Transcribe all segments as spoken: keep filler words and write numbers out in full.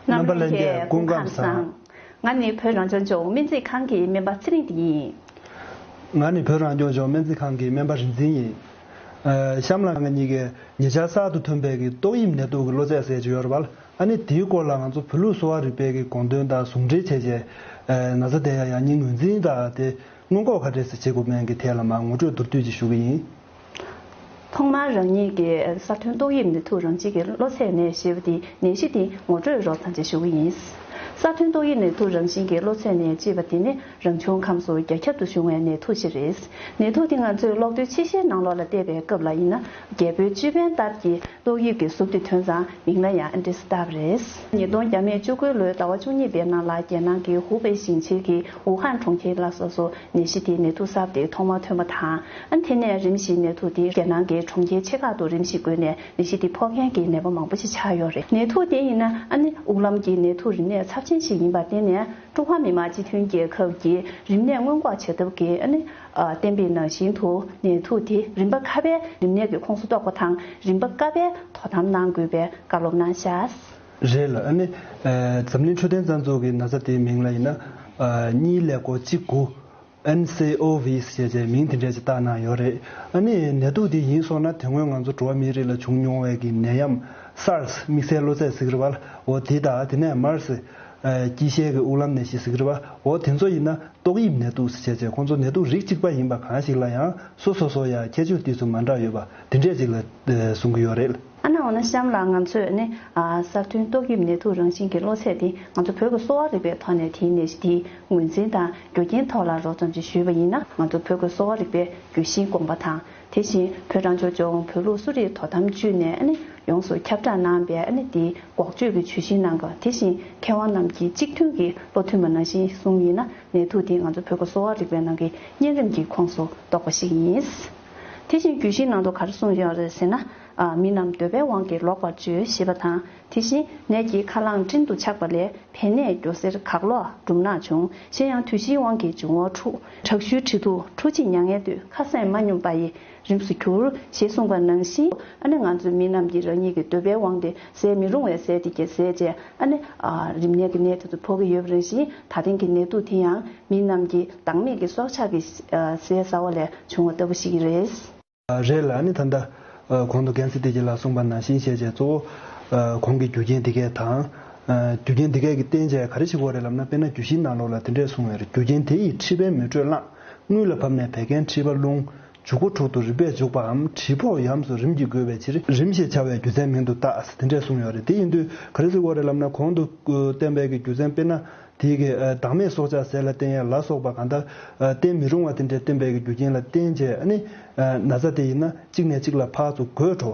རྣམ་པ་ལྷན་རྒྱས་སྐུ་ཁམས་བཟང་། ང་ནི་བོད་རང་སྐྱོང་ལྗོངས་སྨན་རྩིས་ཁང་གི་སྨན་པ་ཚེ་རིང་དེ་ཡིན། ང་ནི་བོད་རང་སྐྱོང་ལྗོངས་སྨན་རྩིས་ཁང་གི་སྨན་པ་རིག་འཛིན་ཡིན། ཨ་གཤམ་ལ་ང་གཉིས་ཀས་ཉེ་ཆར་གསར་དུ་ཐོན་པའི་གི་ཏོག་དབྱིབས་ནད་དུག་གི་གློ་ཚད་ཟེར་གྱི་ཡོད་རེད་པ། ཨ་ནི་དེའི་སྐོར་ལ་ང་ཚོ་བོད་ལུགས་གསོ་བ་རིག་པའི་གི་དགོངས་དོན་དང་ཟུང་འབྲེལ་བྱས་རྗེས། ཨ་ན་ཚ་དེ་ཡང་ཡང་སྙིང་ངོས་འཛིན་དང་དེ་སྔོན་འགོག་ག་འདྲས་སེ་བྱེད་དགོས་མིན་གྱི་ཐད་ལ་མར་ངོ་སྤྲོད་མདོར་བསྡུས་ཅིག་ཞུ་གི་ཡིན། ཐོག་མར་རང་ཉིད་ཀྱིས་གསར་ཐོན་ཏོག་དབྱིབས་ནད་དུག་རང་བཞིན་གྱི་གློ་ཚད་ནད་ཞེས་པ་དེ་ནད་གཞི་དེ་ངོ་སྤྲོད་རོགས་ཙམ་ཅིག་ཞུ་གི་ཡིན། གསར་ཐོན་ཏོག་དབྱིབས་ནད་དུག་རང་བཞིན་གྱི་གློ་ཚད་ནད་ཅེས་པ་དེ་ནི་རང་བྱུང་ཁམས་སུ་རྒྱ་ཁྱབ་ཏུ་བྱུང་བའི་ནད་དུག་ཅིག་རེད། ནད་དུག་དེ་ང་ཚོས་གློག་རྡུལ་ཆེ་ཤེལ་ནང་ལོགས་ལ་བལྟས་པའི་སྐབས་ལ་ཡིན་ན་རྒྱལ་པོའི་ཅོད་པན་ལྟར་གྱི་ཏོག་དབྱིབས་ཀྱི་གཟུགས་དེ་ཐོན་ཙང་མིང་ལ་ཡང་ཨན་ཏྲེས་བཏགས་པ་རེད། ཉིས་སྟོང་བརྒྱ་མེད་བཅུ་དགུ་ལོའི་ཟླ་བ་བཅུ་གཉིས་པའི་ནང་ལ་རྒྱལ་ནང་གི་ཧུའུ་པེ་ཞིང་ཆེན་གྱི་ཝུ་ཧན་གྲོང་ཁྱེར་ལ་སོགས་སུ་ནད་གཞི་དེའི་ནད་དུག་གསར་པ་དེ་ཐོག་མར་ཐོན་པ་དང་། ཨ་ནི་དེ་ནས་རིམ་བཞིན་ནད་དུག་དེ་རྒྱལ་ནང་གི་གྲོང་ཁྱེར་ཆེ་ཁག་ཏུ་རིམ་བཞིན་བགོས་ནས་ནད་གཞི་དེ་ཕོག་མཁན་གྱི་ནད་པ་མང་པོ་ཞིག་ཆགས་ཡོད་རེད། ནད་དུག་དེ་ཡིན་ན་ཨ་ནི་དབུགས་ལམ་གྱི་ནད་དུག་རིམས་ནད་ཚབས་ཆེན་ཞིག་ཡིན་པར་བརྟེན་ནས། ཀྲུང་ཧྭ་མི་དམངས་སྤྱི་མཐུན་རྒྱལ་ཁབ་ཀྱི་རིམས་ནད་སྔོན་འགོག་བྱ་ཐབས་ཀྱི་ཨ་ནི་ཨ་གཏན་འབེབས་ནང་བཞིན་དུ་ནད་དུག་དེ་རིམ་པ་ཁག་པའི་རིམས་ནད་ཀྱི་ཁོངས་སུ་གཏོགས་པ་དང་རིམ་པ་ཀ་པའི་དོ་དམ་གནང་དགོས་པའི་བཀའ་སློབ་གནང་ཤག་རེད་ལ། ཨ་ནི་ཨ་འཛམ་གླིང་འཕྲོད་བསྟེན་རྩ་འཛུགས་ཀྱི་ན་ཚ་དེའི་མིང་ལ་ཡིན་ན་ཨ་གཉིས་ཀླད་ཀོར་གཅིག་དགུ། ཨེན་སི་ཨོ་ཝི་ཞེས་བྱའི་མིང་དེ་འདྲས་ཅིག་བཏགས་གནང་ཡོད་རེད། ཨ་ནི་ནད་དུག་དེ་ཡིན་སོང་ན་དེ་སྔོན་ང་ཚོ་འགྲོ་བ་མིའི་རིགས་ལ་བྱུང་མྱོང་བའི་གི་ནད་ཡམས་སཱར་སི་དམིགས་བསལ་གློ་ཚད་ཟེར་གི་རེད་པ། འོ་དེ་དང་དེ་ནས་མར་སི་ཨ་སྐྱི་ཤལ་གྱི་དབུགས་ལམ་ནད་གཞི་ཟེར་གི་རེད་པ། འོ་དེ་ཚོ་ཡིན་ན་ཏོག་དབྱིབས་ནད་དུག་ཟེར་བྱས་བྱས་ཁོང་ཚོ་ནད་དུག་རིགས་གཅིག་པ་ཡིན་པ་གང་ཞིག་ལ་ཡང་སོ་སོ་སོ་ཡང་ཁྱད་ཆོས་དེ་ཚོ་མ་འདྲ་ཡོད་པ་དེ་འདྲས་ཅིག་ལ་ཨ་གསུང་གི་ཡོད་རེད། ཨ་ན་འོ་ན་གཤམ་ལ་ང་ཚོས་ནི་ཨ་གསར་ཐོན་ཏོག་དབྱིབས་ནད་དུག་རང་བཞིན་གྱི་གློ་ཚད་དེ་ང་ཚོ་བོད་ཀྱི་གསོ་བ་རིག་པའི་ཐོག་ནས་དེའི་ནད་གཞི་དེའི་ངོས་འཛིན་དང་རྒྱུ་རྐྱེན་ཐོག་ལ་རོབ་ཙམ་ཅིག་ཞུས་པ་ཡིན་ན། ང་ཚོ་བོད་ཀྱི་གསོ་བ་རིག་པའི་རྒྱུད་བཞིའི་དགོངས་པ་དང་། དེ་བཞིན་བོད་རང་སྐྱོང་ལྗོངས་བོད་ལུགས་གསོ་རིག་དོ་དམ་ཅུས་ནས་ཨ་ནི་ཡོངས་སུ་ཁྱབ་བསྒྲགས་གནང་བའི་ཨ་ནི་དེའི་འགོག་བཅོས་ཀྱི་ཇུས་གཞི་གནང་སྐབས། དེ་བཞིན་མཁས་དབང་རྣམས་ཀྱིས་གཅིག་མཐུན་གྱིས་བློ་མཐུན་པ་ནང་བཞིན་གསུངས་ཡིན་ན། ནད་དུག་དེ་ང་ཚོ་བོད་ཀྱི་གསོ་བ་རིག་པའི་ནང་གི་གཉན་རིམས་ཀྱི་ཁོངས་སུ་གཏོགས་པ་ཞིག་ཡིན། དེ་བཞིན་རྒྱུད་བཞིའི་ནང་དུ་ག་རེ་གསུངས་ཡོད་རེད་ཟེར་ན། ཨ་མི་རྣམས་འདོད་པའི་དབང་གིས་ལོག་པར་སྤྱོད་ཞེས་པ་དང་། དེ་བཞིན་ནད་ཀྱི་ཁ་རླངས་སྤྲིན་དུ་ཆགས་པ་ལས། ཕན་གནས་སྐྱོ་སེར་གག་ལོག་འབྲུམ་ནག་འབྱུང་། གཞན་ཡང་དུས་བཞིའི་དབང་གིས་འབྱུང་བ་འཁྲུགས། དྲག་ཤུལ་གྲི་ཐུག་འཁྲུག་ཕྱིས་མྱ་ངན་ལྟོས། ཁ་ཟས་མ་སྙོམས་པ་ཡི་རིམས་སུ་གྱུར། ཞེས་གསུངས་པ་ནང་བཞིན། ཨ་ནི་ང་ཚོའི་མི་རྣམས་ཀྱིས་རང་ཉིད་ཀྱི་འདོད་པའི་དབང་དེ་ཟས་མི་རུང་བའི་ཟས་དེ་གྱད་ཟས་བྱས། ཨ་ནི་ཨ་རིམས་ནད་ཀྱི་ནད་དེ་ཚོ་ཕོག་གི་ཡོད་པ་རེད། ཞིང་ད་ཐེངས་ཀྱི་ནད་དུག་དེ་ཡང་མི་རྣམས་ཀྱིས་བདག་མེད་ཀྱི་སྲོག་ཆགས་ཀྱི་ཨ་ཟས་ཟ་བ་ལས་བྱུང་བ་ལྟ་བུ་ཞིག་རེད། རེད་ལ། ཨ་ནི་ད་ལྟ་ཨ་གོང་དུ་རྒན་སྲས་བདེ་སྐྱིད་ལགས་གསུངས་པ་ནང་བཞིན་བྱས་བྱས་གཙོ་བོ་ཨ་གོང་གི་རྒྱུ་རྐྱེན་འདི་གས་དང་། ཨ་རྒྱུ་རྐྱེན་འདི་གས་ཀྱིས་བརྟེན་བྱས་ག་རེ་བྱེད་དགོས་རེད་ལབ་ན། དཔེར་ན་རྒྱུད་བཞིའི་ནང་ལོགས་ལ་དེ་འདྲས་གསུངས་ཡོད་རེད། རྒྱུ་རྐྱེན་དེ་ཡིས་མཁྲིས་པའི་མེ་དྲོད་རླངས། རྔུལ་ལ་བབས་ནས་བད་ཀན་མཁྲིས་པ་རླུང་། བྱུག་པ་དྲུག་ཏུ་རིམ་པས་འཇུག་པའམ། གྲིབ་ཕོག་ཡམས་སུ་རིམས་ཀྱིས་བསྒོས་པའི་ཕྱིར། རིམས་ཞེས་བྱ་བའི་རྒྱུ་མཚན་མིང་དུ་བཏགས། དེ་འདྲས་གསུངས་ཡོད་རེད། དེ་ཡིན་དུས་ག་རེ་ཟེར་དགོས་རེད་ལབ་ན། གོང་དུ་བསྟན་པའི་གི་རྒྱུ་མཚན་དཔེར་ན། དེའི་གི་ཨ་བདག་མེད་སྲོག་ཆགས་ཟས་ལ་བརྟེན་ཡ་ལ་སོགས་པ་གང་ལྟར་ཨ་བརྟེན་མི་རུང་བ་དེ་འདྲའི་བསྟན་པའི་གི་རྒྱུ་རྐྱེན་ལ་བརྟེན་བྱས། ཨ་ནི་ཨ་ན་ཚ་དེ་ཡིན་ན་གཅིག་ནས་གཅིག་ལ་ཕར་ཚུར་འགོས་འགྲོ་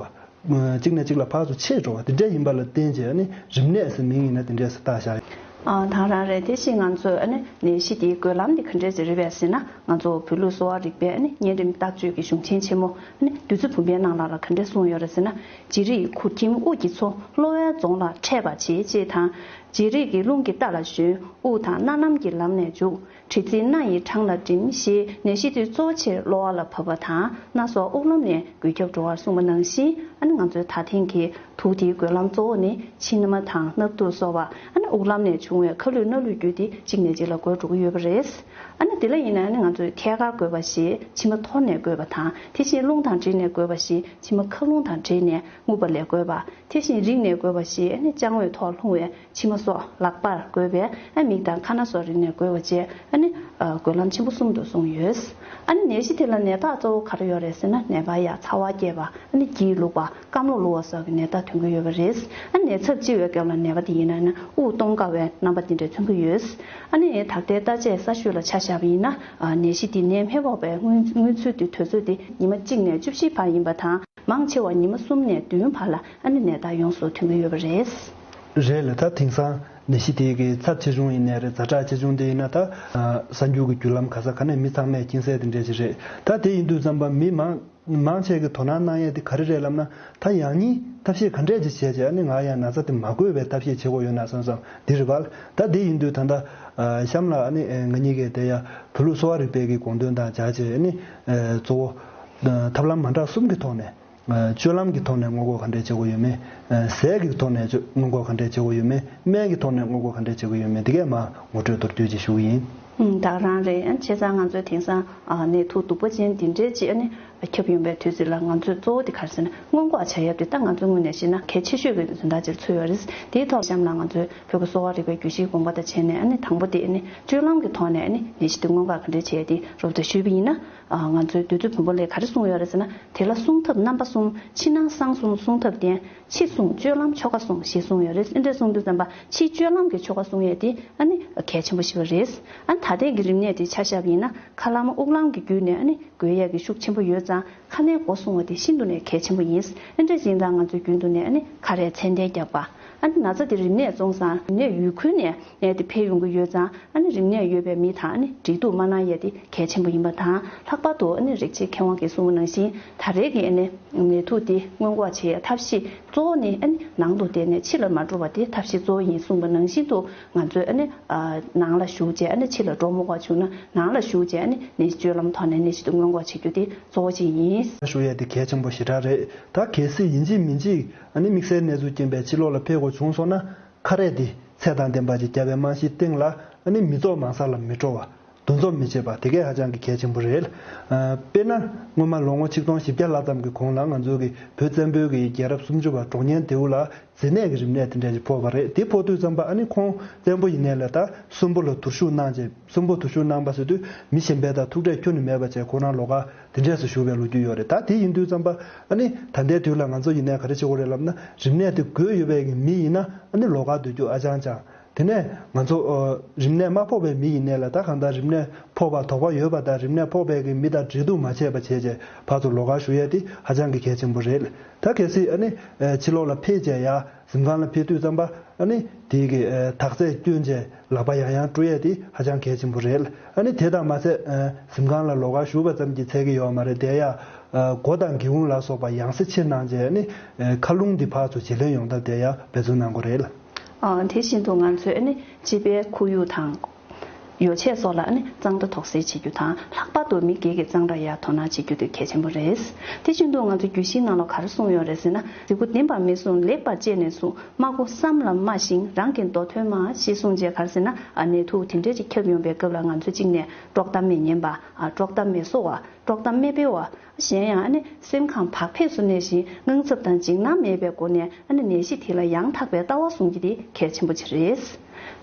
བ། ཨ་གཅིག་ནས་གཅིག་ལ་ཕར་ཚུར་མཆེད་འགྲོ་བ་དེ་འདྲ་ཡིན་པ་ལ་བརྟེན་བྱས། ཨ་ནི་རིམས་ནད་ཟེར་མིང་ཡིན་ན་དེ་འདྲས་སུ་བཏགས་བཞག་ཨ་དང་རང་རེད། དེ་བཞིན་ང་ཚོས་ཨ་ནི་ནད་གཞི་དེའི་འགོས་ལམ་དེ་ག་འདྲས་ཟེར་རེད་པས་ཟེར་ན། ང་ཚོ་བོད་ལུགས་གསོ་བ་རིག་པའི་ཨ་ནི་གཉན་རིམས་བརྟག་དཔྱད་ཀྱི་གཞུང་ཆེན་ཆེན་མོ་ཨ་ནི་བདུད་རྩི་བུམ་པའི་ནང་ལ་ལ་ག་འདྲས་གསུངས་ཡོད་རེད་ཟེར་ན། བྱི་རིལ་གུར་གྱིན་དབུགས་ཀྱི་མཚོ། གློ་བའི་རྫོང་ལ་འཕྲད་པར་བྱེད། ཅེས་དང་། བྱི་རིལ་གྱི་རླུང་གི་རྟ་ལ་ཞོན། དབུགས་དང་སྣ་ནམ་གྱི་ལམ་ནས་འཇུག་དྲི་ཚིལ་སྣ་ཡི་འཕྲང་ལ་བསྒྲིམ། ཞེས་ནད་གཞི་དེ་གཙོ་ཆེར་གློ་བ་ལ་བབས་པ་དང་། སྣ་སོགས་དབུགས་ལམ་ནས་འགོས་ཁྱབ་འགྲོ་བར་གསུངས་པ་ནང་བཞིན། ཨ་ནི་ང་ཚོའི་ད་ཐེངས་ཀྱི་དུག་དེའི་འགོས་ལམ་གཙོ་བོ་ནི་མཆིལ་རྨ་དང་སྣབས་དུགས་སོགས་པ། ཨ་ནི་དབུགས་ལམ་ནས་བྱུང་བའི་ཁ་ལུད་སྣ་ལུད་བརྒྱུད་དེ་གཅིག་ནས་གཅིག་ལ་འགོས་འགྲོ་གི་ཡོད་པ་རེད། ཨ་ནི་དེ་ལ་ཡིན་ན་ཨ་ནི་ང་ཚོས་ཐད་ཀར་འགོས་པ་ཞེས་མཆི་མ་འཐོར་ནས་འགོས་པ་དང་། དེ་བཞིན་རླུང་དང་འདྲེས་ནས་འགོས་པ་ཞེས་མཆི་མ་ཁ་རླུང་དང་འདྲེས་ནས་རྔུབ་པ་ལས་འགོས་པ། དེ་བཞིན་རིགས་ནས་འགོས་པ་ཞེས་ཨ་ནི་ཅང་འོད་ཐོག་ལྷུང་བའི་མཆི་མ་སོགས། ལག་པར་འགོས་པས་ཨ་མིག་དང་ཁ་སྣ་སོགས་རིགས་ནས་འགོས་པ་བཅས། ཨ་ནི་ཨ་འགོས་ལམ་ཆེན་པོ་གསུམ་དུ་གསུངས་ཡོད། ཨ་ནི་ནད་གཞི་དེ་ལ་ནད་རྟགས་གཙོ་བོ་ག་རེ་ཡོད་རེད་ཟེར་ན། ནད་པ་ཡར་ཚ་བ་སྐྱེས་པ། ཨ་ནི་སྐྱིལ་ལུག་པ། རྐང་མགོ་ལུག་པ་སོགས་ཀྱི་ནད་རྟགས་ཐོན་གྱི་ཡོད་པ་རེད། ཨ་ནི་ནད་ཚབས་ཆེ་བའི་སྐབས་ལ་ནད་པ་དེ་ཡིན་ན་ནི་དབུགས་གཏོང་དཀའ་བའི་རྣམ་པ་དེ་འདྲ་ཐོན་གྱི་ཡོད། ཨ་ནི་ད་ལྟའི་བརྟག་དཔྱད་གསར་ཤོས་ལ་ཆ་བཞག་པ་ཡིན་ན། ཨ་ནད་གཞི་དེ་ནད་མི་ཕོག་པའི་སྔོན་སྔོན་ཚུད་དེ་དུས་ཚོད་དེ་ཉི་མ་གཅིག་ནས་བཅུ་བཞི་བར་ཡིན་པ་དང་། མང་ཆེ་བ་ཉི་མ་གསུམ་ནས་བདུན་བར་ལ་ཨ་ནི་ནད་རྟགས་ཡོངས་སུ་ཐོན་གྱི་ཡོད་པ་རེད། རེད་ལ། ད་དེང་སང་ནད་གཞི་དེ་གི་ཚབས་ཆེ་ཆུང་ཡིན་ནའི་རེད། ཛ་དྲག་ཆེ་ཆུང་དེ་ཡིན་ན། ད་ཨ་གསར་འགྱུར་གྱི་བརྒྱུད་ལམ་ག་ས་ག་ནས་མི་ཚང་མས་མཁྱེན་གསལ་དེ་འདྲ་ཞིག་རེད། ད་དེ་ཡིན་དུས་ཙམ་པ་མི་མང་མང་ཆེ་གི་དོ་སྣང་གནང་ཡས་དེ་ག་རེ་རེད་ལབ་ན། ད་ཡང་སྙིང་ཐབས་ཤེས་ག་འདྲས་ཅིག་བྱས་བྱས། ཨ་ནི་ང་ཡང་ན་ཚ་དེ་མ་འགོས་པའི་ཐབས་ཤེས་བྱེད་དགོས་ཡོད་ན་བསམ་བསམ་འདི་རེད་པ། ད་དེ་ཡིན་དུས་ད་ལྟ་ཨ་གཤམ་ལ་ཨ་ནི་ཨ་ང་གཉིས་ཀས་དེ་ཡ་བོད་ལུགས་གསོ་བ་རིག་པའི་གི་དགོངས་དོན་དང་སྦྱར་བྱས། ཨ་ནི་ཨ་གཙོ་བོ་ཨ་ཐབས་ལམ་མ་འདྲ་གསུམ་གྱི་ཐོག་ནས། སྤྱོད་ལམ་གྱི་ཐོག་ནས་སྔོན་འགོག་ག་འདྲས་བྱེད་དགོས་ཡོད་མེད། ཟས་ཀྱི་ཐོག་ནས་སྔོན་འགོག་ག་འདྲས་བྱེད་དགོས་ཡོད་མེད། སྨན་གྱི་ཐོག་ནས་སྔོན་འགོག་ག་འདྲས་བྱེད་དགོས་ཡོད་མེད། དེ་གས་མར་ངོ་སྤྲོད་མདོར་བསྡུས་ཅིག་ཞུ་གི་ཡིན། ད་ག་རང་རེད། བྱས་ཙང་ང་ཚོས་དེང་སང་ནད་དུག་སྡུག་པ་ཅན་འདི་འདྲའི་ཅིག་ཁྱབ་ཡོང་པའི་དུས་ཚོད་ལ་ང་ཚོས་གཙོ་བོ་དེ་ག་རེ་ཟེར་ན། སྔོན་འགོག་བྱ་ཡག་དེ་ད་ང་ཚོའི་ངོས་ནས་བཤད་ན་གལ་ཆེ་ཤོས་ཀྱི་དོན་དག་ཅིག་ཚུད་ཡོད་རེད། དེའི་ཐོག་གཤམ་ལ་ང་ཚོས་བོད་ཀྱི་གསོ་བ་རིག་པའི་རྒྱུད་བཤད་དགོངས་པ་དང་བྱས་ནས། ཨ་ནི་དང་པོ་དེ་ཨ་ནི་སྤྱོད་ལམ་གྱི་ཐོག་ནས་ཨ་ནི་ནད་གཞི་དེ་སྔོན་འགོག་ག་འདྲས་བྱས་ཏེ་རོབ་ཙམ་ཞུས་པ་ཡིན་ན། ང་ཚོའི་བདུད་རྩི་ཕུང་པོ་ལས་ག་རེ་གསུངས་ཡོད་རེད་ཟེར་ན། དེ་ལ་སྲུང་ཐབས་རྣམ་པ་གསུམ། ཕྱི་ནང་གསང་གསུམ་སྲུང་ཐབས་ལྡན། ཕྱི་སྲུང་སྤྱོད་ལམ་ཆོ་ག་སྲུང་ཞེས་གསུངས་ཡོད་རེད། འདི་འདྲ་གསུངས་དུས་ཙམ་པ་ཕྱིའི་སྤྱོད་ལམ་གྱི་ཆོ་ག་སྲུང་ཡས་དེ་ཨ་ནི་གལ་ཆེན་པོ་ཞིག་རེད། ཨ་ནི་ད་ལྟའི་གི་རིམས་ནད་དེ་ཆ་བཞག་པ་ཡིན་ན། ཁ་ལམ་དབུགས་ལམ་གྱི་བརྒྱུད་ནས་ཨ་ནི་འགོས་ཡས་ཀྱི་ཤུགས་ཆེན་པོ་ཡོད་ཙང་། ཁ་ནས་སྒོ་སྲུང་བ་དེ་ཤིན་ཏུ་ནས་གལ་ཆེན་པོ་ཡིན། ཨ་འདྲ་ཡིན་ཙང་ང་ཚོས་རྒྱུན་དུ་ནས་ཨ་ནི་ཁ་རས་ཚད་ལྡན་རྒྱག་པ། ཨ་ནི་ན་ཚ་དེ་རིམས་ནད་སོང་ཙང་རིམས་ནད་ཡོད་ཁུལ་ནས་ནད་དེ་འཕེལ་ཡོང་གི་ཡོད་ཙང་། ཨ་ནི་རིམས་ནད་ཡོད་པའི་མི་དང་ཨ་ནི་འབྲེལ་གཏུག་མ་གནང་ཡས་དེ་གལ་ཆེན་པོ་ཡིན་པ་དང་། ལྷག་པར་དུ་ཨ་ནི་རིགས་གཅིག་མཁས་དབང་གིས་གསུངས་པ་ནང་བཞིན། ད་རེས་ཀྱི་ཨ་ནི་ནད་དུག་དེ་སྔོན་འགོག་བྱེད་ཡས་ཐབས་ཤེས་གཙོ་བོ་ནི་ཨ་ནི་ནང་དུ་བསྡད་ནས་ཕྱི་ལ་མ་འགྲོ་བ་དེ་ཐབས་ཤེས་གཙོ་བོ་ཡིན་གསུངས་པ་ནང་བཞིན་དུ། ང་ཚོས་ཨ་ནི་ནང་ལ་བཞུགས་བྱས། ཨ་ནི་ཕྱི་ལ་འགྲོ་མི་དགོས་བྱུང་ན་ནང་ལ་བཞུགས་བྱས། ཨ་ནི་ནད་གཞི་སྤྱོད་ལམ་ཐོག་ནས་ནད་གཞི་དེ་སྔོན་འགོག་བྱེད་རྒྱུ་དེ་གཙོ་བོ་གཅིག་ཡིན། ཞུ་ཡས་དེ་གལ་ཆེན་པོ་ཞེ་དྲག་རེད། ད་གལ་སྲིད་ཡིན་གཅིག་མིན་གཅིག་ཨ་ནི་དམིགས་བསལ་གནས་ཚུལ་རྐྱེན་པས་ཕྱི་ལོགས་ལ་ཕེབས་དགོས་བྱུང་སོང་ན། ཁ་རས་དེ་ཚད་དང་ལྡན་པ་ཅིག་བརྒྱབ་པའི་རྨང་གཞིའི་སྟེང་ལ། ཨ་ནི་མི་ཚོགས་མང་ས་ལ་མི་འགྲོ་བ། འདུ་འཛོམས་མི་བྱེད་པ། དེ་གས་ཧ་ཅང་གི་གལ་ཆེན་པོ་རེད། ཨ་དཔེར་ན་སྔོན་མ་ལོ་ངོ་ཆིག་སྟོང་བཞི་བརྒྱ་ལྷག་ཙམ་གྱི་གོང་ལ་ང་ཚོ་གི་བོད་བཙན་པོའི་གི་རྒྱལ་རབས་སུམ་ཅུ་པ་གྲོགས་ངན་ལྡེའུ་ལ་མཛེ་ནད་ཀྱི་རིམས་ནད་དེ་འདྲ་ཞིག་ཕོག་པ་རེད། དེ་ཕོག་དུས་ཙམ་པ་ཨ་ནི་ཁོང་བཙན་པོ་ཡིན་ནའི་ལས་ད་གསོན་པོ་ལ་དུར་ཞུགས་གནང་བྱས། གསོན་པོ་དུར་ཞུགས་གནང་པ་ཟེར་དུས་མི་གཞན་པའི་ད་ཐུག་འཕྲད་ཁྱོན་ནས་མེད་པ་བྱས། ཁོ་རང་ལོགས་ཀ་དེ་འདྲས་སུ་བཞུགས་པའི་ལོ་རྒྱུས་ཡོད་རེད། ད་དེ་ཡིན་དུས་ཙམ་པ་ཨ་ནི་ད་ལྟའི་དུས་ལ་ང་ཚོ་ཡིན་ནའི་ག་རེ་བྱེད་དགོས་རེད་ལབ་ན། རིམས་ནད་དེ་འགོས་ཡོད་པའི་གི་མི་ཡིན་ན་ཨ་ནི་ལོགས་ཀ་སྡོད་རྒྱུ་ཨ་ཅང་ཅང་། དེ་ནས་ང་ཚོ་ཨ་རིམས་ནད་མ་ཕོག་པའི་མི་ཡིན་ནའི་ལས། ད་གང་ལྟར་རིམས་ནད་ཕོག་པར་དོགས་པ་ཡོད་པ་དང་རིམས་ནད་ཕོག་པའི་གི་མི་དང་འབྲེལ་གཏུག་མ་བྱས་པ་བྱས་བྱས་ཕར་ཚུར་ལོགས་ཀ་བཞུགས་ཡས་དེ་ཧ་ཅང་གི་གལ་ཆེན་པོ་རེད། ད་གལ་སྲིད་ཨ་ནི་ཨ་ཕྱི་ལོགས་ལ་ཕེབས་བྱས་ཡ་གཟིམ་ཁང་ལ་ཕེབས་དུས་ཙམ་པ་ཨ་ནི་དེའི་གི་ཨ་དག་ཚད་བསྐྱོན་བྱས་ལག་པ་ཡང་ཡང་བཀྲུ་ཡས་དེ་ཧ་ཅང་གལ་ཆེན་པོ་རེད། ཨ་ནི་དེ་དང་མ་ཚད་ཨ་གཟིམ་ཁང་ལ་ལོགས་ཀ་བཞུགས་པ་ཙམ་གྱིས་ཚད་ཀྱི་ཡོད་མ་རེད། དེ་ཡ་ཨ་སྒོ་དང་སྒེའུ་ཁུང་ལ་སོགས་པ་ཡང་སེ་ཕྱེ་གནང་བྱས། ཨ་ནི་ཨ་མཁའ་རླུང་འདི་ཕར་ཚུར་བརྗེ་ལེན་ཡོང་ཐབས་དེ་ཡ་འབད་བརྩོན་གནང་དགོས་རེད། ཨ་དེ་བཞིན་དུ་ང་ཚོས་ཨ་ནི་སྤྱི་པའི་ཁོར་ཡུག་དང་ཡོ་བྱད་སོགས་ལ་ཨ་ནི་གཙང་སྦྲ་དོགས་སེལ་བྱེད་རྒྱུ་དང་། ལྷག་པར་དུ་མི་སྒེར་གྱི་གཙང་སྦྲ་ཡར་དོ་སྣང་བྱེད་རྒྱུ་དེ་གལ་ཆེན་པོ་རེད། དེ་བཞིན་དུ་ང་ཚོ་རྒྱུད་བཞིའི་ནང་ལ་ག་རེ་གསུངས་ཡོད་རེད་ཟེར་ན། རྫི་གུ་ལྡེམ་པར་མི་སྲུང་། ལེགས་པར་དཔྱད་ནས་སྲུང་། སྨྲ་སྒོ་བསམ་ལ་སྨྲ་ཞིང་། རང་གི་མདོ་ཐོས་མ། ཞེས་གསུངས་བྱས། ག་རེ་ཟེར་ན། ཨ་ནད་དུག་དེ་འདྲས་ཅིག་ཁྱབ་ཡོང་པའི་སྐབས་ལ་ང་ཚོ་གཅིག་ནས་དཀྲོག་གཏམ་མི་ཉན་པ། ཨ་དཀྲོག་གཏམ་མི་གསོ་བ། དཀྲོག་གཏམ་མི་སྤེལ་བ། གཞན་ཡང་ཨ་ནི་སེམས་ཁམས་བག་ཕེབས་སུ་གནས་ཤིང་དངངས་འཚབ་དང་འཇིགས་སྣང་མེད་པའི་སྒོ་ནས་ཨ་ནི་ནད་གཞི་དེ་ལ་ཡང་དག་པའི་ལྟ་བ་བཟུང་རྒྱུ་དེ་གལ་ཆེན་པོ་ཅིག་རེད།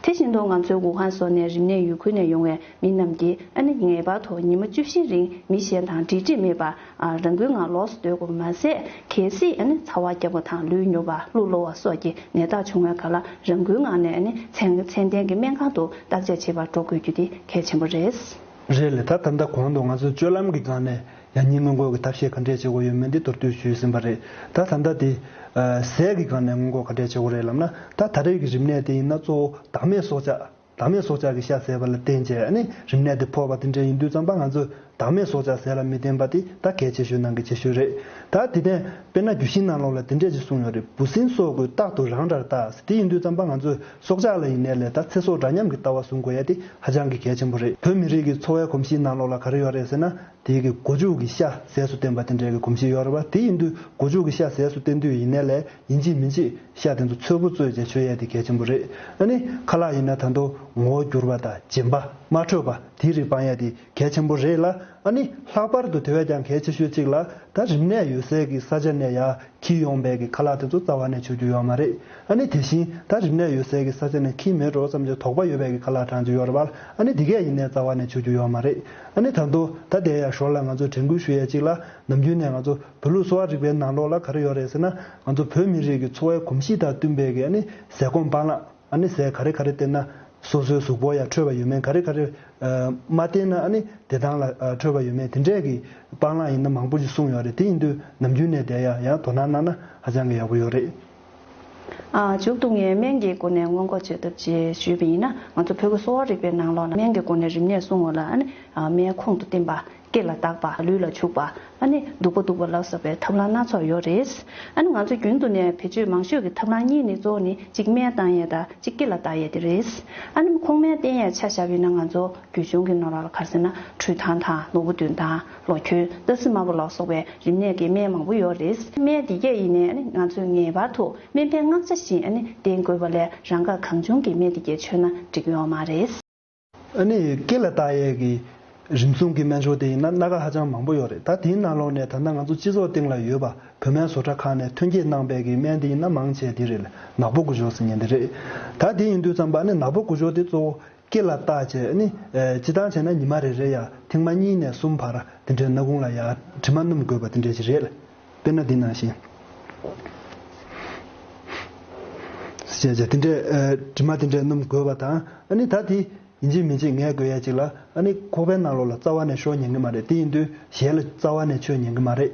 དེ་བཞིན་དུ་ང་ཚོའི་ཝུ་ཧན་སོགས་ནས་རིམས་ནད་ཡོད་ཁུལ་ནས་ཡོང་བའི་མི་རྣམས་ཀྱིས་ཨ་ནི་ངེས་པར་དུ་ཉི་མ་བཅུ་བཞི་རིང་མི་གཞན་དང་འབྲེལ་འདྲིས་མེད་པར་ཨ་རང་འཁྲུན་ངང་ལོགས་སུ་སྡོད་དགོས་མ་ཟད། གལ་སྲིད་ཨ་ནི་ཚ་བ་རྒྱག་པ་དང་ལུས་མྱོས་པ། གློ་ལོ་བ་སོགས་ཀྱི་ནད་རྟགས་བྱུང་བའི་སྐབས་ལ་རང་འཁྲུན་ངང་ནས་ཨ་ནི་ཚད་ཚད་ལྡན་གྱི་སྨན་ཁང་དུ་བརྟག་དཔྱད་བྱེད་པར་འགྲོ་དགོས་རྒྱུ་དེ་གལ་ཆེན་པོ་རེད། རེད་ལ། ད་ད་ལྟ་གོང་དུ་ང་ཚོས་སྤྱོད་ལམ་གྱི་སྒང་ནས་ཡང་སྙིང་སྔོན་འགོག་གི་ཐབས་ཤེས་ག་འདྲས་བྱེད་དགོས་ཡོད་མེད་འདི་མདོར་བསྡུས་ཞུས་ཟིན་པ་རེད། ད་ད་ལྟ་དེ་ཨ་ཟས་ཀྱི་སྒང་ནས་སྔོན་འགོག་ག་འདྲས་བྱེད་དགོས་རེད་ལབ་ན། ད་ད་རེས་ཀྱི་རིམས་ནད་དེ་ཡིན་ན་གཙོ་བོ་བདག་མེད་སྲོག་ཆགས། བདག་མེད་སྲོག་ཆགས་ཀྱི་ཤ་ཟས་པ་ལ་བརྟེན་བྱས་ཨ་ནི་རིམས་ནད་དེ་ཕོག་པ་དེ་འདྲ་ཡིན་དུས་ཙམ་པ། ང་ཚོས་བདག་མེད་སྲོག་ཆགས་ཟས་ལ་མི་བརྟེན་པ་དེ་ད་གལ་ཆེ་ཤོས་ནང་གི་ཆེ་ཤོས་རེད། ད་དེ་ནས་དཔེར་ན་རྒྱུད་བཞིའི་ནང་ལོགས་ལ་དེ་འདྲས་ཅིག་གསུངས་ཡོད་རེད། འབུ་སྲིན་སོགས་ཀུན་རྟག་ཏུ་རང་འདྲར་བལྟ། དེ་ཡིན་དུས་ཙམ་པ་ང་ཚོས་སྲོག་ཆགས་ལ་ཡིན་ནའི་ལས་ད་ཚེ་སྲོག་འདྲ་མཉམ་གྱི་ལྟ་བ་བཟུང་དགོས་ཡ་དེ་ཧ་ཅང་གི་གལ་ཆེན་པོ་རེད། བོད་མི་རིགས་ཀྱི་འཚོ་བའི་གོམས་གཤིས་ནང་ལོགས་ལ་ག་རེ་ཡོད་རེད་ཟེར་ན། དེའི་གི་སྒོ་ཕྱུགས་ཀྱི་ཤ་ཟས་སུ་བསྟེན་པ་དེ་འདྲའི་གི་གོམས་གཤིས་ཡོད་རེད་པ། དེ་ཡིན་དུས་སྒོ་ཕྱུགས་ཀྱི་ཤ་ཟས་སུ་བསྟེན་དུས་ཡིན་ནའི་ལས་ཡིན་གཅིག་མིན་གཅིག་ཤ་དེ་ཚོ་ཚོས་པོ་བཙོས་བྱས་མཆོད་ཡས་དེ་གལ་ཆེན་པོ་རེད། ཨ་ནི་ཁ་ལག་ཡིན་ན་ད་དུང་ངོ་བོ་འགྱུར་བ་དང་རྗེན་པ་དམར་འཕྲོད་པ་དེའི་རིགས་སྤང་ཡས་དེ་གལ་ཆེན་པོ་རེད་ལ། ཨ་ནི་ལྷག་པར་དུ་དེ་བས་ཀྱང་གལ་ཆེ་ཤོས་གཅིག་ལ། ད་རིམས་ནད་ཡོད་སའི་གི་ས་ཆ་ནས་ཡར་འཁྱེར་ཡོང་པའི་གི་ཁ་ལག་དེ་ཚོ་རྩ་བ་ནས་མཆོད་རྒྱུ་ཡོད་མ་རེད། ཨ་ནི་དེ་བཞིན་ད་རིམས་ནད་ཡོད་སའི་གི་ས་ཆ་ནས་འཁྱེར་མེད་འགྲོ་བསམ་གྱི་དོགས་པ་ཡོད་པའི་གི་ཁ་ལག་གྲངས་ཅིག་ཡོད་རེད་པ། ཨ་ནི་དེ་གས་ཡིན་ནའི་རྩ་བ་ནས་མཆོད་རྒྱུ་ཡོད་མ་རེད། ཨ་ནི་ད་དུང་ད་དེ་ཡང་ཞོར་ལ་ང་ཚོ་དྲན་སྐུལ་ཞུ་ཡས་གཅིག་ལ། ནམ་རྒྱུན་ནས་ང་ཚོ་བོད་ལུགས་གསོ་བ་རིག་པའི་ནང་ལོགས་ལ་ག་རེ་ཡོད་རེད་ཟེར་ན། ང་ཚོ་བོད་མི་རིགས་ཀྱི་འཚོ་བའི་གོམས་གཤིས་དང་བསྟུན་པའི་གི་ཨ་ནི་ཟས་སྐོམ་སྤང་བླང་། ཨ་ནི་ཟས་ག་རེ་ག་རེ་བསྟེན་ན་སོ་སོའི་གཟུགས་པོ་ཡང་འཕྲོད་པ་ཡོད་མེད། ག་རེ་ག་རེ་ཨ་མ་བསྟེན་ན་ཨ་ནི་བདེ་ཐང་ལ་ཨ་འཕྲོད་པ་ཡོད་མེད། དེ་འདྲས་ཀྱི་སྤང་བླང་ཡིན་ན་མང་པོ་ཞིག་གསུངས་ཡོད་རེད། དེ་ཡིན་དུས་ནམ་རྒྱུན་ནས་དེ་ཡང་ཡང་དོ་སྣང་གནང་ན་ཧ་ཅང་གི་ཡག་པོ་ཡོད་རེད། ཨ་མཇུག་ཏུ་ངས་སྨན་གྱི་སྒོ་ནས་སྔོན་འགོག་བྱེད་ཐབས་ཅེས་ཞུས་པ་ཡིན་ན། ང་ཚོ་བོད་ཀྱི་གསོ་བ་རིག་པའི་ནང་ལོགས་ལ་སྨན་གྱི་སྒོ་ནས་རིམས་ནད་སྲུང་བ་ལ་ཨ་ནི་ཨ་སྨན་ཁོང་དུ་བསྟེན་པ། སྐེ་ལ་བཏགས་པ། ལུས་ལ་བྱུག་པ། ཨ་ནི་བདུག་པ་བདུག་པ་ལ་སོགས་པའི་ཐབས་ལམ་སྣ་ཚོགས་ཡོད་རེད། ཨ་ནི་ང་ཚོ་རྒྱུན་དུ་ནས་བེད་སྤྱོད་མང་ཤོས་ཀྱི་ཐབས་ལམ་གཉིས་ནི་གཙོ་བོ་ནི་གཅིག་སྨན་བཏང་ཡས་དང་གཅིག་སྐེ་ལ་བཏགས་ཡས་དེ་རེད། ཨ་ནི་ཁོག་སྨན་བསྟེན་ཡས་ཆ་བཞག་པ་ཡིན་ན་ང་ཚོ་རྒྱུད་གཞུང་གི་ནང་ལོགས་ལ་ག་རེ་ཟེར་ན་བྲུད་ཐང་དང་ནོར་བུ་བདུན་དང་ལོ་ཁྱོད་ཏ་སི་དམར་པོ་ལ་སོགས་པའི་རིམས་ནད་ཀྱི་སྨན་མང་པོ་ཡོད་རེད། སྨན་འདི་གས་ཡིན་ནའི་ཨ་ནི་ང་ཚོས་ངེས་པར་དུ་སྨན་པའི་མངག་བྱ་བཞིན་ཨ་ནི་བསྟེན་དགོས་པ་ལས་རང་དགར་གང་བྱུང་གིས་སྨན་འདི་གས་མཆོད་ན་འགྲིག་གི་ཡོད་མ་རེད། ཨ་ནི་སྐེ་ལ་བཏགས་ཡས་ཀྱི་རིམས་སྲུང་གི་སྨན་སྦྱོར་དེ་ཡིན་ན་སྣ་ཁ་ཧ་ཅང་མང་པོ་ཡོད་རེད། ད་དེའི་ནང་ལོགས་ནས་ད་ལྟ་ང་ཚོ་སྤྱི་ཚོགས་སྟེང་ལ་ཡོད་པ་བོད་སྨན་བཟོ་གྲྭ་ཁག་ནས་ཐོན་སྐྱེད་གནང་པའི་གི་སྨན་དེ་ཡིན་ན་མང་ཆེ་དེ་རེད། ནག་པོ་དགུ་སྦྱོར་ཟེར་མཁན་དེ་རེད། ད་དེ་ཡིན་དུས་ཙམ་པ་ཨ་ནི་ནག་པོ་དགུ་སྦྱོར་དེ་གཙོ་བོ་སྐེ་ལ་བཏགས་བྱས་ཨ་ནི་སྤྱིར་བཏང་བྱས་ན་ཉི་མ་རེ་རེ་ཡ་ཐེངས་མ་གཉིས་ནས་གསུམ་བར་དེ་འདྲའི་སྣ་ཁུང་ལ་ཡ་དྲི་མ་སྣོམ་དགོས་པ་དེ་འདྲ་ཞིག་རེད། དཔེར་ན་འདི་ནང་བཞིན། ཞེས་བྱ་དེ་འདྲའི་ཨ་དྲི་མ་དེ་འདྲའི་སྣོམ་དགོས་པ་དང་། ཨ་ནི་ད་དེ་ཡིན་གཅིག་མིན་གཅིག་ངལ་དགོས་ཡ་གཅིག་ལ་ཨ་ནི་ཁོག་པའི་ནང་ལོགས་ལ་རྩ་བ་ནས་ཤོར་ཉན་གི་མ་རེད། དེ་ཡིན་དུས་ཞལ་ལ་རྩ་བ་ནས་མཆོད་ཉན་གི་མ་རེད།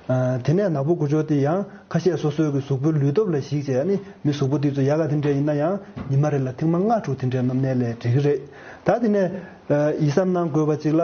ཨ་དེ་ནས་ནག་པོ་དགུ་སྦྱོར་དེ་ཡང་ཁ་ཤས་སོ་སོའི་གི་གཟུགས་པོའི་ལུས་སྟོབས་ལ་གཞིགས་བྱས་ཨ་ནི་མི་གཟུགས་པོ་དེ་ཚོ་ཡག་ག་དེ་འདྲ་ཡིན་ན་ཡང་ཉི་མ་རེ་ལ་ཐེངས་མ་ལྔ་དྲུག་དེ་འདྲའི་སྣོམ་ནའི་ལས་འགྲིག་གི་རེད། ད་དེ་ནས་ཨ་ཡིད་བསམ་གནང་དགོས་པ་གཅིག་ལ།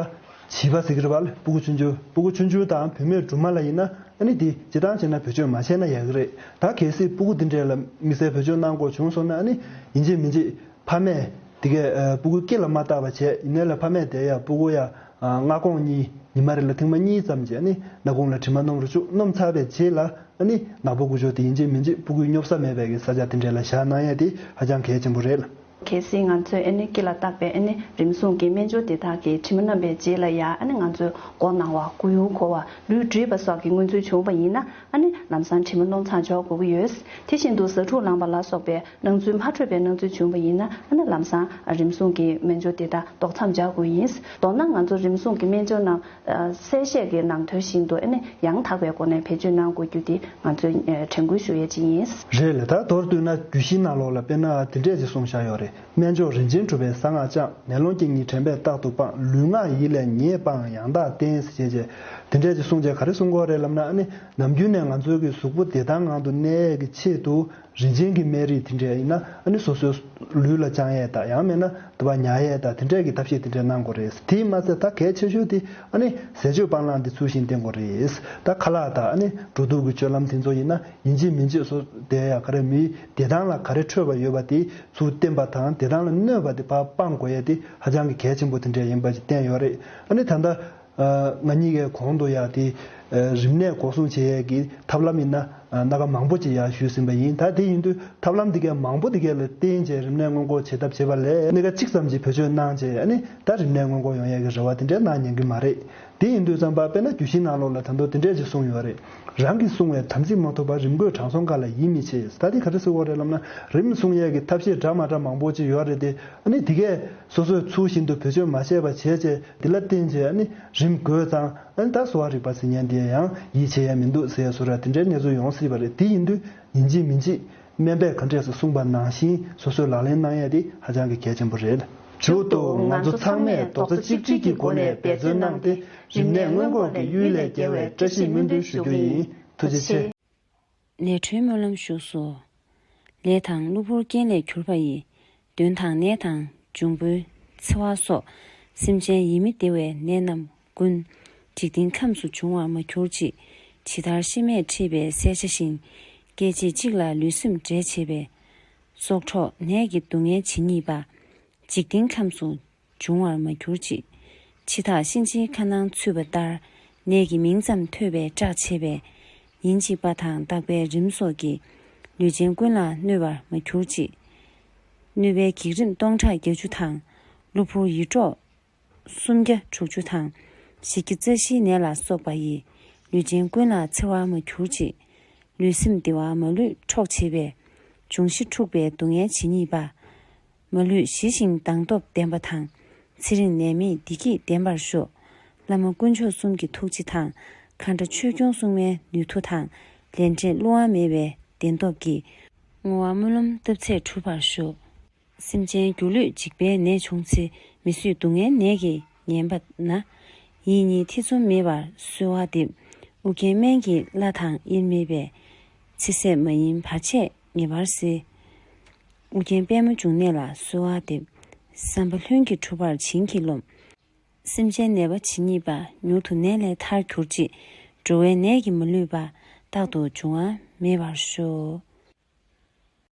བྱིས་པ་ཟེར་གྱི་རེད་པ། སྤུ་གུ་ཆུང་ཆུང་། སྤུ་གུ་ཆུང་ཆུང་དང་བུད་མེད་སྦྲུམ་མ་ལ་ཡིན་ན་ཨ་ནི་དེ་སྤྱིར་བཏང་བྱས་ན་བེད་སྤྱོད་མ་བྱས་ན་ཡག་གི་རེད། ད་གལ་སྲིད་སྤུ་གུ་འདི་འདྲས་ལ་དམིགས་བསལ་བེད་སྤྱོད་གནང་དགོས་བྱུང་སོང་ན་ཨ་ནི་ཡིན་གཅིག་མིན་གཅིག་ཕ་མས་དེ་གས་ཨ་སྤུ་གུའི་སྐེ་ལ་མ་བཏགས་པ་བྱས་ཡིན་ནའི་ལ་ཕ་མས་དེ་ཡ་སྤུ་གུ་ཡ་ཨ་སྔ་དགོང་གཉིས་ཉི་མ་རེ་ལ་ཐེངས་མ་གཉིས་ཙམ་བྱས་ཨ་ནི་སྣ་ཁུང་ལ་དྲི་མ་སྣོམ་རུ་བཅུག་སྣོམ་ཚར་བའི་རྗེས་ལ་ཨ་ནི་ནག་པོ་དགུ་སྦྱོར་དེ་ཡིན་གཅིག་མིན་གཅིག་སྤུ་གུའི་སྙོབ་ས་མེད་པའི་གི་ས་ཆ་དེ་འདྲས་ལ་བཞག་གནང་ཡ་དེ་ཧ་ཅང་གལ་ཆེན་པོ་རེད། གལ་སྲིད་ང་ཚོས་ཨ་ནི་སྐེ་ལ་བཏགས་པའི་ཨ་ནི་རིམས་སྲུང་གི་སྨན་སྦྱོར་དེ་དག་གིས་དྲི་མ་མནམ་པའི་རྗེས་ལ་ཡང་ཨ་ནི་ང་ཚོའི་མགོ་ན་བ། མགོ་ཡུ་འཁོར་བ། ལུས་འདྲེས་པ་སོགས་ཀྱི་མངོན་ཚུལ་བྱུང་བ་ཡིན་ན་ཨ་ནི་ལམ་སང་དྲི་མ་སྣོམ་ཚར་འཇོག་དགོས་ཀྱི་ཡོད། དེ་བཞིན་དུ་ཟ་འཕྲུག་ལངས་པ་ལ་སོགས་པའི་སྣང་ཚུལ་མ་འཕྲོད་པའི་སྣང་ཚུལ་བྱུང་བ་ཡིན་ན་ཨ་ནི་ལམ་སང་རིམས་སྲུང་གི་སྨན་སྦྱོར་དེ་དག་ཏོག་མཚམས་སྦྱར་དགོས་ཡིན། མདོར་ན་ང་ཚོ་རིམས་སྲུང་གི་སྨན་སྦྱོར་རྣམས་གསལ་བཤད་ཀྱི་ནང་དོན་བཞིན་དུ་ཨ་ནི་ཡང་དག་པའི་སྒོ་ནས་བེད་སྤྱོད་གནང་དགོས་རྒྱུ་དེ་ང་ཚོས་དྲན་སྐུལ་ཞུ་ཡས་ཅིག་ཡིན། རེད་ལ། ད་མདོར་བསྡུས་ན་རྒྱུད་བཞིའི་ནང་ལོགས་ལ་དཔེར་ན་དེ་འདྲས་ཅིག་གསུངས་བཞག་ཡོད་རེད། སྨན་མཆོག་རིན་ཆེན་གྲུབ་པའི་གསང་སྔགས་བཅངས། མེ་ལོང་དཀྱིལ་ཉིད་དྲན་པས་རྟག་ཏུ་སྤང་། ལུས་ངག་ཡིད་ལས་ཉེས་སྤངས་ཡང་དག་བསྟེན། ཞེས་བྱས་དེ་འདྲས་ཅིག་གསུངས་བྱས་ག་རེ་གསུང་གི་ཡོད་རེད་ལབ་ན་ཨ་ནི་ནམ་རྒྱུན་ནས་ང་ཚོའི་གི་གཟུགས་པོ་བདེ་ཐང་ངང་དུ་གནས་ཡས་ཀྱི་ཆེད་དུ། རིན་ཆེན་གྱི་སྨན་རིགས་དེ་འདྲས་ཡིན་ན་ཨ་ནི་སོ་སོའི་ལུས་ལ་བཅང་ཡས་དང་ཡང་མིན་ན་དུ་བ་ཉར་ཡས་དང་དེ་འདྲས་ཀྱི་ཐབས་ཤེས་དེ་འདྲས་གནང་དགོས་རེད། དེས་མ་ཚད་ད་གལ་ཆེ་ཤོས་དེ་ཨ་ནི་ཟས་སྤྱོད་སྤང་བླང་དེ་ཚུལ་བཞིན་བསྟེན་དགོས་རེད། ད་ཁ་ལག་དང་ཨ་ནི་འགྲོ་འདུག་གི་སྤྱོད་ལམ་དེ་ཚོ་ཡིན་ན་ཡིན་གཅིག་མིན་གཅིག་སོ་དེ་ཡ་ག་རེ་མིའི་བདེ་ཐང་ལ་ག་རེ་འཕྲོད་པ་ཡོད་པ་དེ་ཚུར་བསྟེན་པ་དང་བདེ་ཐང་ལ་གནོད་པ་དེ་ཕར་སྤང་དགོས་ཡས་དེ་ཧ་ཅང་གི་གལ་ཆེན་པོ་དེ་འདྲས་ཡིན་པ་ཅིག་བསྟན་ཡོད་རེད། ཨ་ནི་ད་ལྟ། ང་གཉིས་ཀའི་གོང་དུ་ཡང་དེ་རིམས་ནད་འགོག་སྲུང་བྱེད་ཡས་ཀྱི་ཐབས་ལམ་ཡིན་ན་སྣ་ཁ་མང་པོ་ཅིག་ཡང་ཞུས་ཟིན་པ་ཡིན། ད་དེ་ཡིན་དུས་ཐབས་ལམ་དེ་གའི་མང་པོ་དེ་གའི་ལ་བརྟེན་བྱས་རིམས་ནད་སྔོན་འགོག་བྱེད་ཐབས་བྱེད་པ་ལས་སྣ་ཁ་གཅིག་ཙམ་ཅིག་བེད་སྤྱོད་གནང་བྱས་ཨ་ནི་ད་རིམས་ནད་སྔོན་འགོག་ཡོང་ཡས་ཀྱི་རེ་བ་དེ་འདྲ་གནང་ཉན་གི་མ་རེད། དེ་ཡིན་དུས་ཙམ་པ་དཔེར་ན་རྒྱུད་བཞིའི་ནང་ལོགས་ལ་ད་དུང་དེ་འདྲས་ཅིག་གསུངས་ཡོད་རེད། རང་གིས་བསྲུང་བའི་དམ་ཚིག་མ་ཐོབ་པར། རིམས་འགོག་དྲང་སྲོང་དགའ་ལ་ཡིད་མི་ཆེས། ད་དེ་ག་རེ་ཟེར་བ་རེད་ལབ་ན་རིམས་སྲུང་ཡས་ཀྱི་ཐབས་ཤེས་འདྲ་མ་འདྲ་མང་པོ་ཅིག་ཡོད་རེད་དེ་ཨ་ནི་དེ་གས། སོ་སོས་ཚུལ་བཞིན་དུ་བེད་སྤྱོད་མ་བྱས་པ་བྱས་བྱས་དེ་ལ་བརྟེན་བྱས་ཨ་ནི་རིམས་འགོས་ཙང་ཨ་ནི་ད་གསོ་བ་རིག་པ་ཟེར་མཁན་དེ་ཡང་ཡིད་ཆེས་ཡ་མི་འདུག་ཟེར་བཟོ་འདྲ་དེ་འདྲའི་གནས་ཚུལ་ཡོང་སྲིད་པ་རེད། དེ་ཡིན་དུས་ཡིན་གཅིག་མིན་གཅིག་སྨན་པས་ག་འདྲས་སུ་གསུངས་པ་ནང་བཞིན་སོ་སོས་ལག་ལེན་གནང་ཡ་དེ་ཧ་ཅང་གི་གལ་ཆེན་པོ་རེད། མཇུག་ཏུ་ང་ཚོ་ཚང་མས་རྡོག་རྩ་གཅིག་སྒྲིལ་གྱི་སྒོ་ནས་འབད་བརྩོན་གནང་སྟེ་རིམས་ནད་སྔོན་འགོག་གི་གཡུལ་ལས་རྒྱལ་བའི་བཀྲ་ཤིས་སྨོན་འདུན་ཞུ་རྒྱུ་ཡིན། ཐུགས་རྗེ་ཆེ། ནད་གྲོལ་སྨོན་ལམ་བཞུགས་སོ། ལས་དང་གློ་བུར་རྐྱེན་ལས་གྱུར་པ་ཡི། གདོན་དང་ནད་དང་འབྱུང་པོའི་འཚེ་བ་སོགས། སེམས་ཅན་ཡིད་མི་བདེ་བའི་ནད་རྣམས་ཀུན། འཇིག་རྟེན་ཁམས་སུ་འབྱུང་བར་མ་གྱུར་ཅིག། ཇི་ལྟར་ཤི་རྨས་འཁྲིད་པའི་བསད་བྱ་བཞིན། སྐད་ཅིག་གཅིག་ལ་ལུས་སེམས་འབྲལ་བྱེད་པའི། སྲོག་འཕྲོག་ནད་ཀྱི་སྡུག་བསྔལ་ཇི་སྙེད་པ། འཇིག་རྟེན་ཁམས་སུ་འབྱུང་བར་མ་གྱུར་ཅིག། འཆི་བདག་གཤིན་རྗེའི་ཁ་ནང་ཚུད་པ་ལྟར། ནད་ཀྱི་མིང་ཙམ་ཐོས་པས་སྐྲག་བྱེད་པའི། ཡིན་གཅིག་པ་དང་རྟག་པའི་རིམས་སོགས་ཀྱིས། ལུས་ཅན་ཀུན་ལ་གནོད་པར་མ་གྱུར་ཅིག། གནོད་པའི་བགེགས་རིམས་སྟོང་ཕྲག་བརྒྱད་ཅུ་དང་། གློ་བུར་ཡེ་འདྲོག་སུམ་བརྒྱ་དྲུག་ཅུ་དང་། བཞི་བརྒྱ་རྩ་བཞིའི་ནད་ལ་སོགས་པ་ཡིས། ལུས་ཅན་ཀུན་ལ་འཚེ་བར་མ་གྱུར་ཅིག། ལུས་སེམས་བདེ་བ་མ་ལུས་འཕྲོག་བྱེད་པའི། འབྱུང་བཞི་འཁྲུགས་པའི་སྡུག་བསྔལ་ཇི་སྙེད་པ། མ་ལུས་ཞི་ཞིང་མདངས་སྟོབས་ལྡན་པ་དང་། ཚེ་རིང་ནད་མེད་བདེ་སྐྱིད་ལྡན་པར་ཤོག། བླ་མ་དཀོན་མཆོག་གསུམ་གྱི་ཐུགས་རྗེ་དང་། མཁའ་འགྲོ་ཆོས་སྐྱོང་སྲུང་མའི་ནུས་མཐུ་དང་། ལས་འབྲས་བསླུ་བ་མེད་པའི་བདེན་སྟོབས་ཀྱིས། བསྔོ་བ་སྨོན་ལམ་བཏབ་ཚད་འགྲུབ་པར་ཤོག། སེམས་ཅན་སྒྱུ་ལུས་འཇིག་པའི་ནད་བྱུང་ཚེ། མི་བཟོད་སྡུག་བསྔལ་ནད་ཀྱིས་ཉེན་པ་ན། ཡིད་གཉིས་ཐེ་ཚོམ་མེད་པར་གསོལ་བ་འདེབས། ཨུ་རྒྱན་སྨན་གྱི་བླ་དང་དབྱེར་མེད་པའི། ཚེ་ཟད་མ་ཡིན་བར་ཆད་ངེས་པར་སེལ། ཨུ་རྒྱན་པདྨ་འབྱུང་གནས་ལ་གསོལ་བ་འདེབས། བསམ་པ་ལྷུན་གྱིས་གྲུབ་པར་བྱིན་གྱིས་རློབས། སེམས་ཅན་ནད་པ་ཇི་སྙེད་པ། མྱུར་དུ་ནད་ལས་ཐར་གྱུར་ཅིག། འགྲོ་བའི་ནད་ཀྱིས་མ་ལུས་པ། རྟག་ཏུ་འབྱུང་བ་མེད་པར་ཤོག།